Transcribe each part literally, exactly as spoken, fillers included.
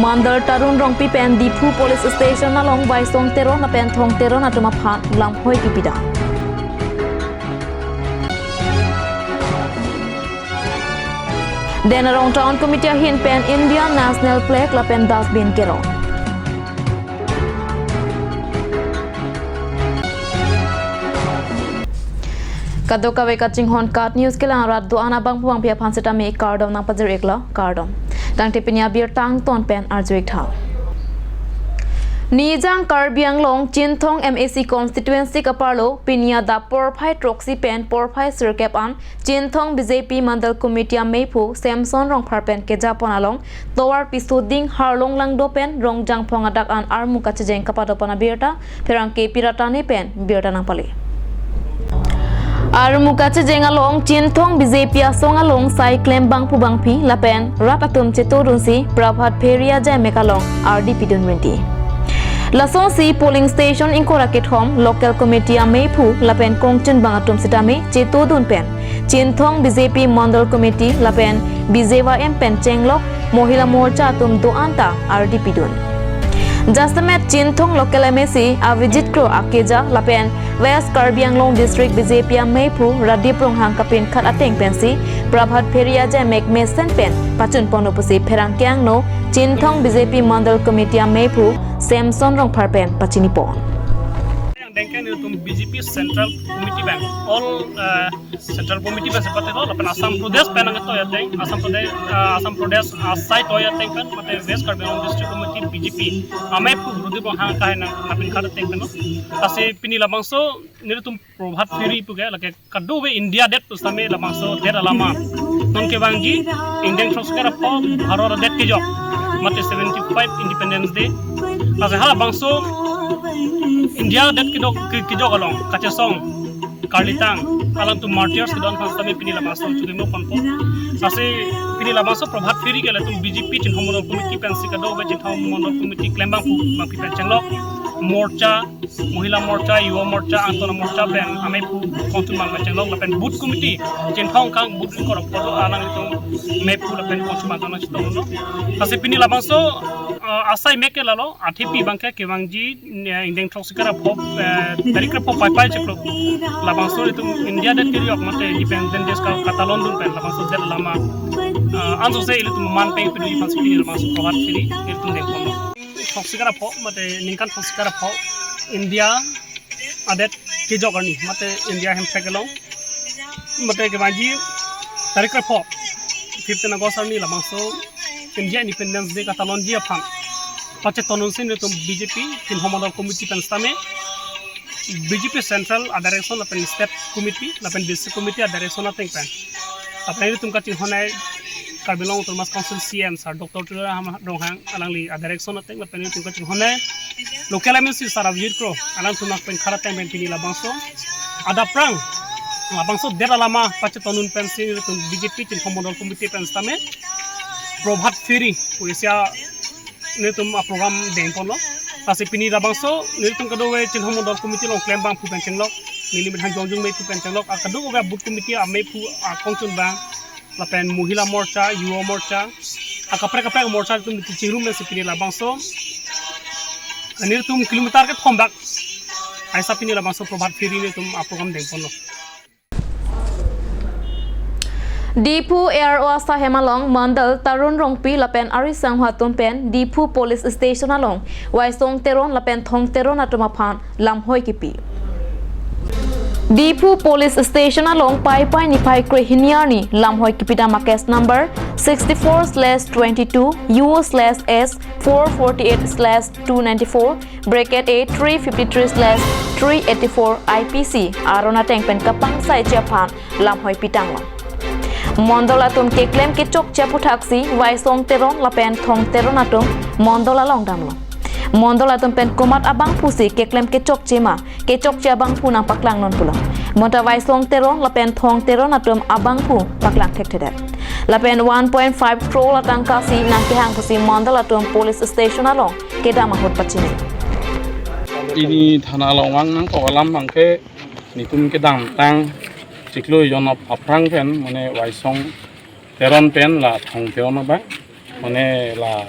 Mandal Tarun Rongpi pen Diphu Police Station along Waisong Teron lapen Thong Teron atum aphan lamhoi kipidam. Den Arong Town Committee ahin pen India National Flag lapen dustbin kerong. Kadokave kachinghon KAT News kelang arat do-an abangphu abangphi aphan sitame kardom nangpajir-iklo, kardom. Tangte pini abirta angton pen arju-ik tha. Nijang Karbi Anglong Chinthong M A C constituency kaparlo pini adap porphai throksi pen porphai sirkep an Chinthong B J P Mandal Committee ameiphu Samson Rongphar pen kejapon along tovar piso ding Harlong Langdo pen Rongjangphong adak an armu kachijeng kapadopon abirta pherangke Piratani pen birta nangpale. Armu kachijeng along Chinthong B J P asong along sai klem bangphu bangphi lapen rat atum chetodunsi Prabhat Pheri ajai mek along ardi pidun rinti. Lasonsi polling station ingkoi ra kethom local committee ameiphu lapen kongchunbang atum sitame chetodun pen Chinthong B J P Mandal Committee lapen B J Y M pen chenglok Mohila Morcha atum do-an ta ardi pidun. Jasemet Chinthong local M A C Avijit Kro akeja lapen West Karbi Anglong District B J P ameiphu Radip Ronghang kapinkhat ateng pensi Prabhat Pheri ajai mek mesen pen pachunpon pusi pherangke angno Chinthong B J P Mandal Committee ameiphu Samson Rongphar pen pachinipon. Yang dengke nelitum B J P Central Committee pen, all, eh, Central Committee pen separatelo, lapen Assam Pradesh pen nangtoi ateng, Assam Pradesh, eh, Assam Pradesh asai toi ateng pen, mate West Karbi Anglong District Committee B J P ameiphu Radip Ronghang kahai nang, nangpinkhat ateng pen lo. Lasi pini labangso nelitum Prabhat Pheri puke, lake kadokave India adet pusitame labangso det alama. Non kevangji ingdeng throksi ra pho Bharat adet kejok, mate seventy-five Independence Day. Lasi halabangso India adet kejok, ke-, kejok along kachesong karlitang alangtum martyrs kedo-an aphan sitame pini labangso chukimo ponpo. Lasi pini labangso Prabhat Pheri ke latum B J P Chinthong Mandal Committee pensi kadokave Chinthong Mandal Committee klem bangphu bangphi pen chenglok Morcha, Mohila Morcha, Yuva Morcha, angton Morcha pen ameiphu kongchunbang pen chenglok lapen booth committee Chinthong kang booth ingkoi ra pho do alanglitum ameiphu lapen kongchunbang pen chetonglo. Lasi pini labangso, eh, asai mek ke lalo, athepi abangke kevangji, eh, ingdeng throksi ra pho, eh, tarik ra pho paipai chiklo. Labangso itum India adet kejok mate Independence Day ka katalon dun pen labangso det alama, eh, ansose ilitum man peng pidunji aphansi pini labangso Prabhat Pheri ilitum dengponlo. Throksi ra pho, mate ningkan throksi ra pho India adet kejok arni, mate India hemprek along, mate kevangji tarik ra pho, fifteen August arni labangso India Independence Day katalonji aphan pachetonun si nelitum B J P Chinthong Mandal Committee pen sitame B J P Central a direction lapen State Committee lapen District Committee a direction ateng pen, lapen nelitum kachinghon ai Karbi Anglong Autonomous Council C E M sir Doctor Tuliram Ronghang alangli a direction ateng, lapen nelitum kachinghon ai local M A C sir Avijit Kro alangtum nangpinkhat ateng pen pini labangso adap prang labangso det alama pachetonun pensi nelitum B J P Chinthong Mandal Committee pen sitame Prabhat Pheri pu isi nelitum a program dengponlo. Lasi pini labangso nelitum kadokave Chinthong Mandal Committee along klem bangphu pen chenglok, neli Mithan Jongjung ameiphu pen chenglok, a kadokave booth committee ameiphu, akongchunbang, lapen Mohila Morcha, Yuva Morcha, akaprek kaprek morcha atum chingrum pensi pini labangso nelitum kilometer kethom bak aisa pini labangso Prabhat Pheri nelitum a program dengponlo. Diphu A R O asahem along Mandal Tarun Rongpi lapen ari sangho atum pen Diphu Police Station along Waisong Teron lapen Thong Teron atum aphan lamhoi kipi. Diphu Police Station along Paipai niphai krehini arni lamhoi kipidam a case number sixty-four slash twenty-two U slash S four forty-eight slash two ninety-four bracket A three fifty-three slash three eighty-four I P C aron ateng pen kapangsai-ji aphan lamhoi pitanglo. Mondol atum keklem kechokche aputhaksi Waisong Teron lapen Thong Teron atum mondol along damlo. Mondol atum pen komat abangphusi keklem kechokche ma, kechokche abangphu nangpaklang non pulo. Bonta Waisong Teron lapen Thong Teron atum abangphu paklang thekthedet. Lapen one point five crore atangka si nangkehang pusi mondol atum police station along kedam ahut pachini. Pini thana along vang nangkok alam abangke nelitum kedamtang chiklo jon aphrang pen mane Waisong Teron pen la Thong Teron abang mane la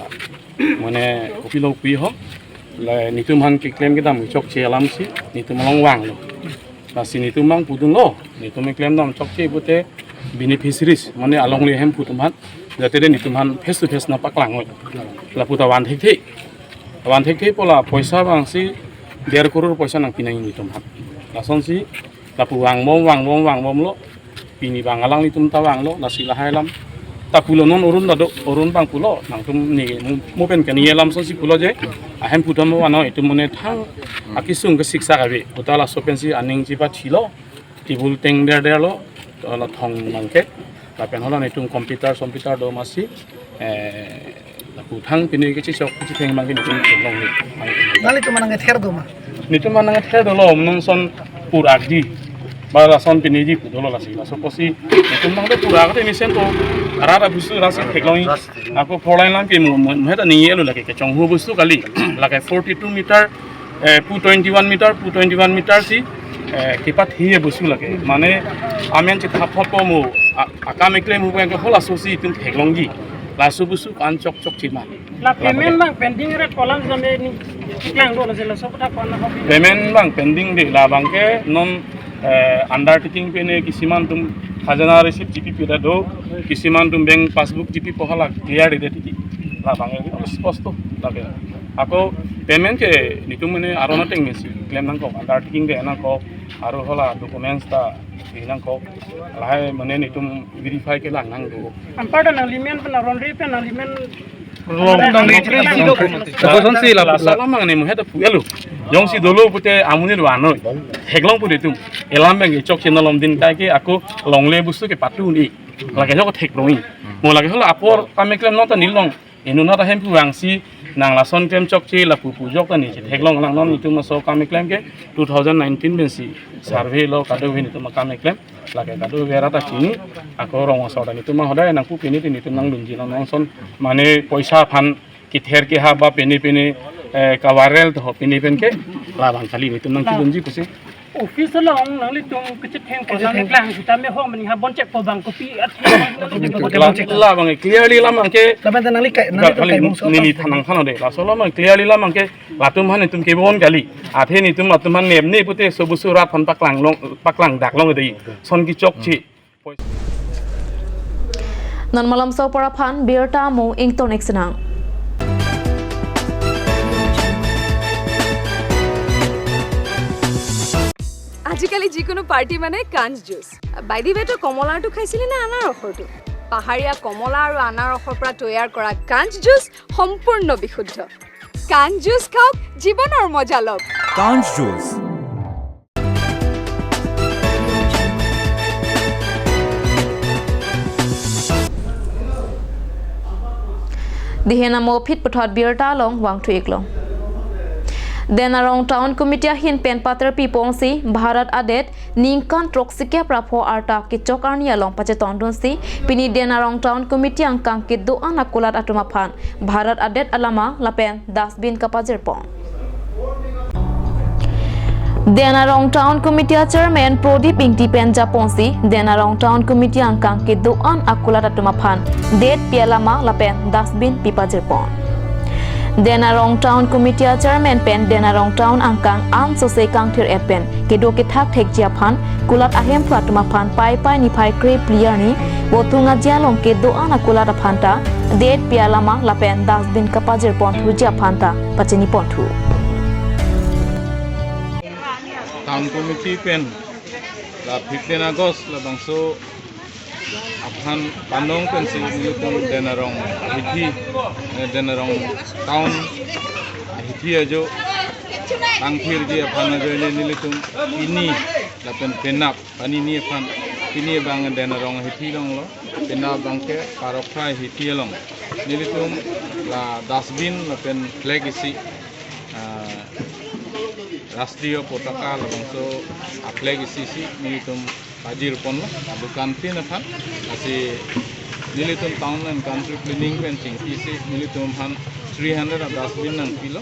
Mane kopilo pi ho. La netum aphan keklem kedam chokche alamsi netum along vanglo. Lasi netum abang pudunlo, netum keklem dam chokche pute beneficiaries, mane alongle ahemphu atum aphan, jate de netum aphan face to face nangpaklanglo. Lapu ta van thekthe. Van thekthe pu la poisa abangsi der koror poisa nangpi nangji netum aphan. Lasonsi lapu vangbom, vangbom, vangbomlo. Pini abang alanglitum ta vanglo, lasi lahai alam ta pulo, non Arun ta do, Arun abang pulo, nangtum ne mo, mo pen kani alam sonsi pulo je, ahemphu atum mo vano, itum mane thang akesung kesik sak ave, puta laso pensi aning chipachilo, table teng derderlo, to la thong nangke, lapen hala netum computer, computer do masi, eh, lapu thang pini kechechok kechetheng abang ke netum theklongle. Nanglitum aphan nangther do ma? Netum aphan nangther dolo, non ason pur-akji. Ba lason piniji pu dolo lasi. Laso apotsi netum nangdo pur-ak te mesen to. Arat abusu rasi theklongji. Ako four lane alam ke mo, mo, mo heta ningjelo lake, kechonghu abusu kali. Lake forty-two meter, eh, pu twenty-one meter, pu twenty-one meter si, eh, kepathi abusu lake. Mane amen chethap thotpo mo, a, akam keklem hu ke halaso si itum theklongji. Laso abusu ko-an chokchok chima. La payment abang pending ret pu alam jame ni klang do la jela so kota kona hobi. Payment abang pending de, labang ke non, eh, undertaking pen kisiman atum khajana receipt chipipe ta do, kisiman atum bank passbook chipipo, hala clear de tiki. Labang ke sposto lake. Ako payment ke netum mane aron ateng mesi klem nangkok, undertaking de nangkok, aro hala documents ta nangkok. Lahai mane netum verify kelang nang do. Anparta nanglimen pen aron ri pen nanglimen Long tong ri. Lapu sonsi lapu. Laso alam abang ne mo heta pu-elo. Jongsi dolo pute amonit vano. Theklong pute tum. Alam abang chokche nalom din kai ke ako longle abusu ke patu ni. Lake jok theklongji. Mo lake hala apor kam keklem non ta nilong. Inut ta ahemphu vangsi nang lason klem chokche lapu pu jok ta ne theklong lang, non itum laso kam keklem ke two thousand nineteen pensi survey lo kadokave netum kam keklem. Lake kadokave arat ta chini, ako rong asor ta netum ma hodai nangpu pini te netum nangdunji, non ason mane poisa aphan kether keha ba pini pini, eh, kavarel to pini pen ke labang kali netum nangchedunji pusi. Office along nanglitum kechetheng pu nangklang sitame ho mani ha bonchek pu abang kopi at. La, labang clearly labang ke. Lapen ta nangli kai, nangli kai mungso neli thanang khano de. Laso labang clearly labang ke latum aphan netum kebon kali. Athe netum latum aphan nem ne pute so abusu rat aphan paklang long, paklang dak long de. Son kechokche. Non malomso apor aphan birta mo ington ik sinang. আজিকালি যিকোনো পাৰ্টি মানে কাঞ্চ juice. By the ৱে, তই কমলাৰটো খাইছিলি নে আনাৰসৰটো? পাহাৰীয়া কমলা আৰু আনাৰসৰ পৰা তৈয়াৰ কৰা কাঞ্চ জুচ সম্পূৰ্ণ বিশুদ্ধ। কাঞ্চ জুচ খাওক, জীৱনৰ মজা লওক। কাঞ্চ juice. Dihen amo phit puthot birta along vangthu iklo. Denarong Town Committee ahin pen patar piponsi Bharat adet ningkan throksi kep ra pho arta kechok arni along pachetongdunsi pini Denarong Town Committee angkang kedo-an akulat atum aphan Bharat adet alama lapen dustbin kapajirpon. Denarong Town Committee a Chairman Prodip Ingti pen japonsi Denarong Town Committee angkang kedo-an akulat atum aphan det pi alama lapen dustbin pipajirpon. Denarong Town Committee a Chairman pen Denarong Town angkang an sose kangthir-et pen kedo kethak thekji aphan kulat ahemphu atum aphan Paipai niphai kre phli arni Vothung Aji along kedo-an akulat aphan ta det pi alama lapen dustbin kapajirpon thuji aphan ta pachiniponthu. Town Committee pen la fifteen August labangso aphan pandong pensi nelitum Denarong ahithi, eh, Denarong Town ahithi ajo kangthirji aphan ajoine nelitum pini lapen penap panini aphan, pini abang Denarong ahithi along lo, penap abang ke Parokphra ahithi along. Nelitum la dustbin lapen flag isi, ah, Rashtriya Potaka labangso a flag isi si nelitum pajirponlo, adukan tin aphan. Lasi nelitum Town and Country Planning pen chingki si nelitum aphan three hundred a dustbin nangpilo.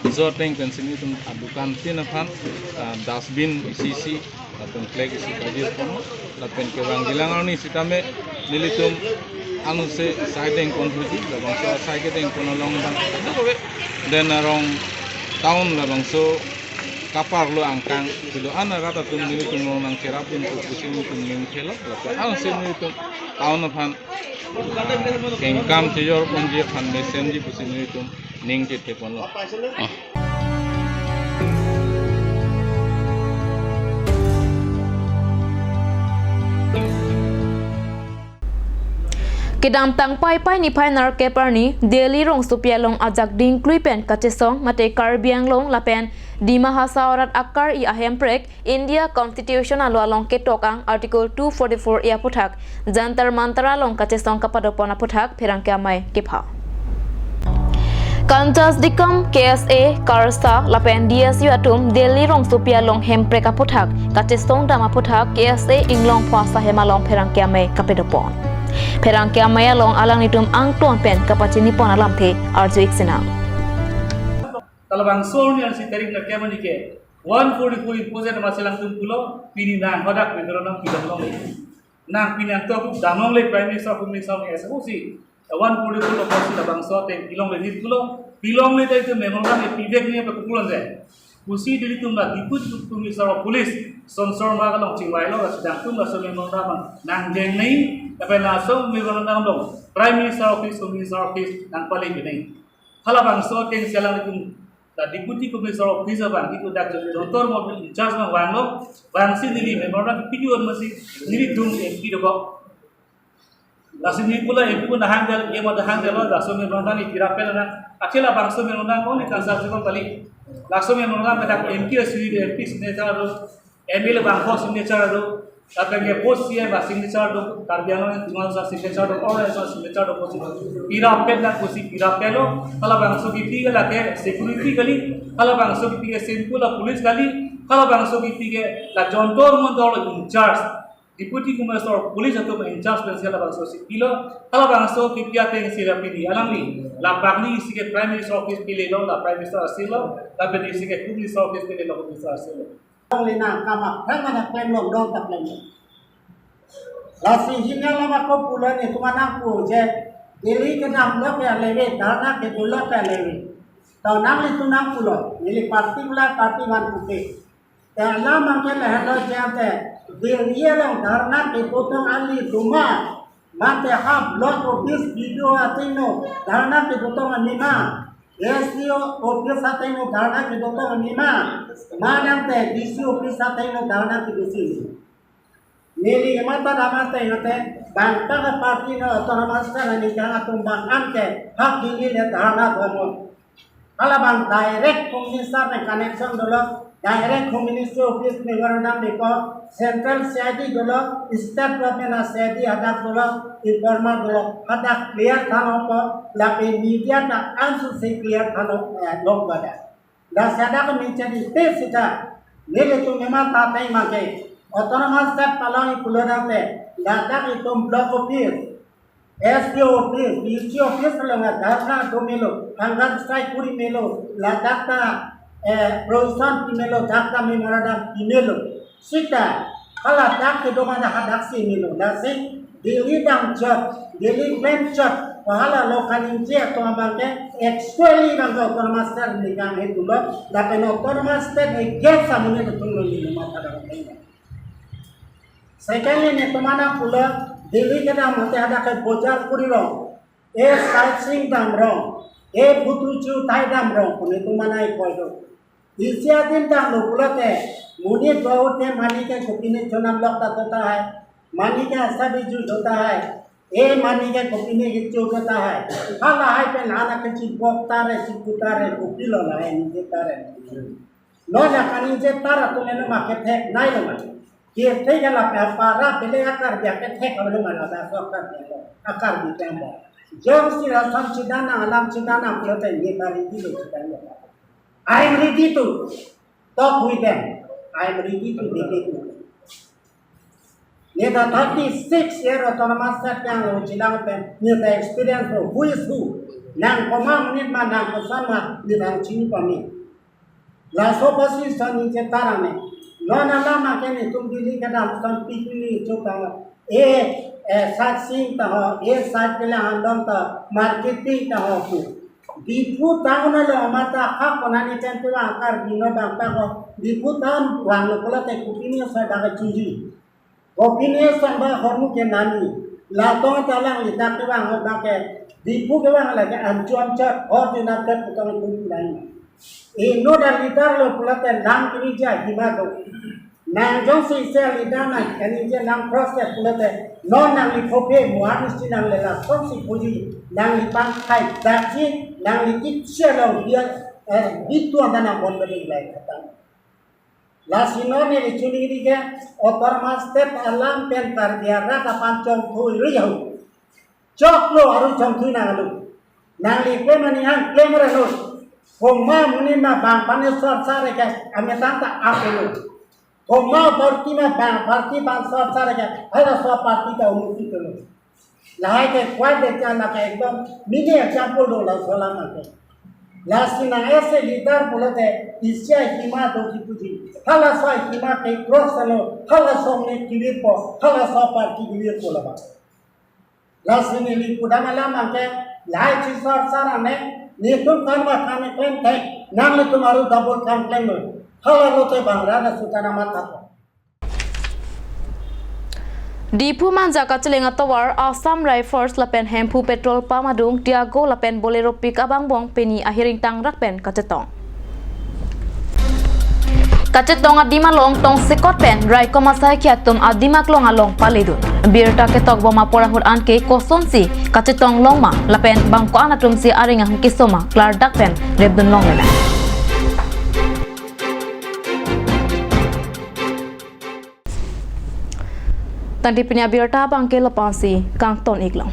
Laso ateng pensi nelitum adukan tin aphan, ah, dustbin isi si lapen flag isi pajirponlo, lapen kevangjilang arni sitame nelitum Anose sai dengpon huji, labangso sai kedengpon along bang. Ado kove, den arong town labangso kaparlo angkang, pilo an arat atum nelitum rong nangcherapdun pu pusi nelitum ning thelo, lapen anose nelitum town aphan kengkam chejor ponji aphan mesenji pusi nelitum ning chetheponlo. Kedamtang Paipai niphai nerkep arni Delhi rongsopi along ajak dingklui pen kachesong mate Karbi Anglong lapen Dima Hasao arat akar-i ahemprek India Constitution alo along ketok-ang Article two forty-four A aphuthak Jantar Mantar along kachesong kapadopon aphuthak pherangke amei kepha. Kanchas Dikom, K S A, KARSA lapen D S U atum Delhi rongsopi along hemprek aphuthak kachesong dam aphuthak K S A Inglongpho asahem along pherangke amei kapadopon. Pherangke amei along alanglitum angton pen kapachinipon alamthe arju-ik sinang. Talabangso arni ansi tarik nerkep arni ke one forty-four imposit masi alangtum pulo, pini nang hadak memorandum pilonglongle. Nang pini nangtum damlongle Prime Minister, Home Minister ni S O C. One forty-four lo pusi labangso ateng pilongle nit pulo, pilongle ta itum memorandum epivek ni apa kupulan je. Pusi nelitum la Deputy Commissioner of Police, Sonsorma along chingvailo, laso atum laso memorandum nangdeng nei, lapen laso memorandum along Prime Minister Office, Home Minister Office nangpale nei. Halabangso atengsi alanglitum la Deputy Commissioner of Police abang, itum dak Jantar Mantar in-charge abang vanglo, vangsi neli memorandum pidun masi, nelitum M P dokok. Lasi neli pulo M P pu nahang del, ye ma nahang del lo, laso memorandum ni pirap pen na, akhir labangso memorandum koni kansa sikon kali. Laso memorandum dak M P asuri, M P signature lo, M L A bangpho signature do, lapen ke post C M a signature do, Karbi Anglong Autonomous Council signature do, all national signature do, pusi pirap pen dak pusi pirap penlo, halabangso kipi ke lake security kali, halabangso kipi ke simple a police kali, halabangso kipi ke la Jantar Mantar in-charge, Deputy Commissioner of Police atum in-charge pensi halabangso si pilo, halabangso kipi atengsi la pini alangli, la pakni isi ke Prime Minister Office pilelo, la Prime Minister asilo, lapen isi ke Home Minister Office pilelo, Home Minister asilo. Lina kama prang mana klem long dong ta klem long. Lasi hina lama ko pulo ni tuma nangpu je Delhi kedam lo ke alewe, dharna kedo lo ke alewe. To nanglitum nangpulo, neli particular party van puke. Te alam angke lehelo jante Delhi along dharna kedo tong ali duma. Mate ha block office B D O athengno dharna kedo tong anima. S D O office athengno dharna kedo tong anima. Manang te D C office athengno dharna kedo si. Neli emata dama te ngate bangta ka party no autonomous ka nani kang atum bang an ke hak Delhi le dharna domo. Halabang direct Home Minister ne connection dolo, direct Home Ministry Office memorandum diko, Central C I D dolo, State Government a C I D hadak dolo, informer dolo, hadak clear thanlo ko, lapen media ta answer si clear thanlo, eh, lok bada. Lasi hadak menjadi test sita, nelitum memang tatai make, autonomous state palangji pulo dangte, ladak itum block office, S D O office, D C office along dharna do melo, hunger strike kori melo, ladak ta, eh, provision pi melo, dak ta memorandum pi melo. Sita, hala dak kedo mana hadak si melo. Lasi, Delhi damchot, Delhi klemchot, hala lo kaningje atum abang ke, actually bang ke autonomous state ni kang hetu lo, lapen autonomous state against amonit atum lo ni mata dang. Secondly, netum mana pulo Delhi kedam mate hadak ke bojar kori rong, e side seeing dam rong, e photo chu tai dam rong, pu netum mana ikoi do. Isi adim dam lo pulote, monit bahut ke mani ke kopine chonam lok ta hota hai, mani ke asa biju hota hai, e mani ke kopine ke chu hota hai. Hala hai pen hala ke chibok tare, chipu tare, kopilo lahai, nije tare. Non akaningje tara atum eno ma kethek nai lo ma. Kethek ala pe para pele akar dia kethek alo ma la da so akar dia lo. Akar di tembo. Jongsi rasam chidana alam chidana pulote ye kari di lo chidana. I am ready to talk with them. I am ready to debate with them. Neta thirty-six year autonomous state yang lo chilang pen, neta experience lo, who is who? Nang komat monit ma, nang koson ma, neta chini pame. Laso apotsi son ningje tarang ne. Non alam ma ke netum Delhi kedam son pikni chotang. E, e, Satsing ta ho, e, Satkelang andong ta, marketing ta ho pu. Diphu town along mata ha konani pen tu angkar bino bangpa ko, Diphu town vanglo pulote kopine asai bang chuji. Kopine asai bang ahormu ke nani. Latum ta alangli dak kevang abang ke, Diphu kevang lake anchot anchot, hor dinat ke putong pun lain. Inut a-leader lo pulote lang kini ja hima do. Nang jongsi isi a-leader nang kini ja lang process pulote non nangli khophe muan isi nangli la songsi puji nangli pangkhai daji nangli kiksia long dia, eh, bitu anda nang bon beri lai khatang. Lasi non neli chini ri ke autonomous state alam pen Karbi arat aphan chongthui ri ho. Choklo aru chongthui nanglo. Nangli klem ani ang klem relo. Komat amonit ma bang aphan sor sar ke ametang ta apelo. Komat party ma bang party aphan sor sar ke halaso party ta unuti telo. Lahai ke kwat de chan lake ekdom mini example do laso alam ke. Lasi nang isi a-leader pulote isi ahima do kipuji. Halaso ahima ke cross lo, halaso amonit kevirpo, halaso party kevirpo labang. Lasi neli pudam alam abang ke, lahai chisor sar ane, netum kan ba kan klem thek, nanglitum aru double kan klem lo. Hala lote bang rada sutana matha. Diphu Manja kacheleng atovar Assam Rifles lapen Hemphu petrol pump adung Tiago lapen Bolero pickup angbong pini ahiring tangrak pen kachetong. Kachetong adim along tongsekot pen raikom asaikhi atum adim aklong along paledun. Birta ketok bom apor ahut anke kosonsi kachetong long ma lapen bang ko-an atumsi areng ahung keso ma klardak pen repdun longlelang. Tangte pini abirta abang ke lapu-ansi kangton iklang.